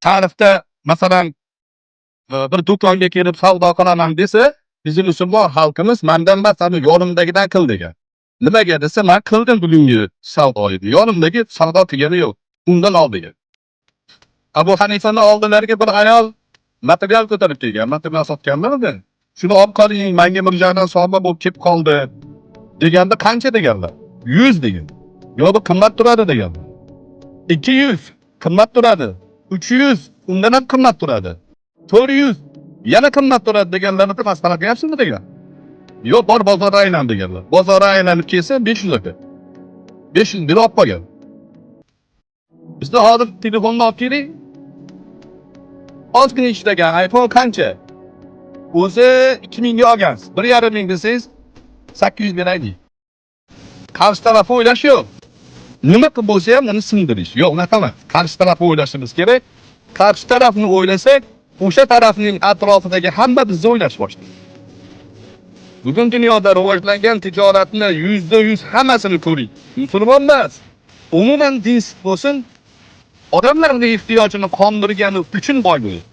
Tarixda masalan bir do'konga kelib savdo qilaman desa, bizim musulmon xalqimiz mandan emas, ani yonimdagidan qil degan. Nimaga desa, man qildim bugungi savdoyni. Yonimdagi savdo qilgani yo'q. Undan ol degan. Abu Hanifani oldilariga bir ayol material ko'tarib kelgan, material sotganlar. Shuni olib qoling, menga bir sovg'a bo'lib kelib qoldi deganda qancha deganlar? 100 degan. Yo'q, bu qimmat turadi deganlar. 200 qimmat turadi. 300 undan ham qimmat turadi. 400 yana qimmat turadi deganlarida masxara qilyapsizmi degan. Yo'q, bor bozorga aylan deganlar. Bozorga aylanib kelsa 500 ekan. 500 lira olib qolgan. Bizda hozir telefonni olib keling. Ozgina ishlagan iPhone qancha? O'zi 2000 ga olgansiz. 1,5 ming desangiz 800 beray deydi. Qarshi tarafni o'ylash yo'q. Nima qilib bo'lsa ham uni sindirish. Yo'q, unaqa emas. Qarshi tarafni o'ylashimiz kerak. Qarshi tarafni o'ylasak, o'sha tarafning atrofidagi hamma bizni o'ylash boshlaydi. Bugun dunyoda rivojlangan tijoratni 100% hammasini ko'ring. Musulmon emas. Umuman dinsiz bo'lsin, odamlarning ehtiyojini qondirgani uchun boy bo'ladi.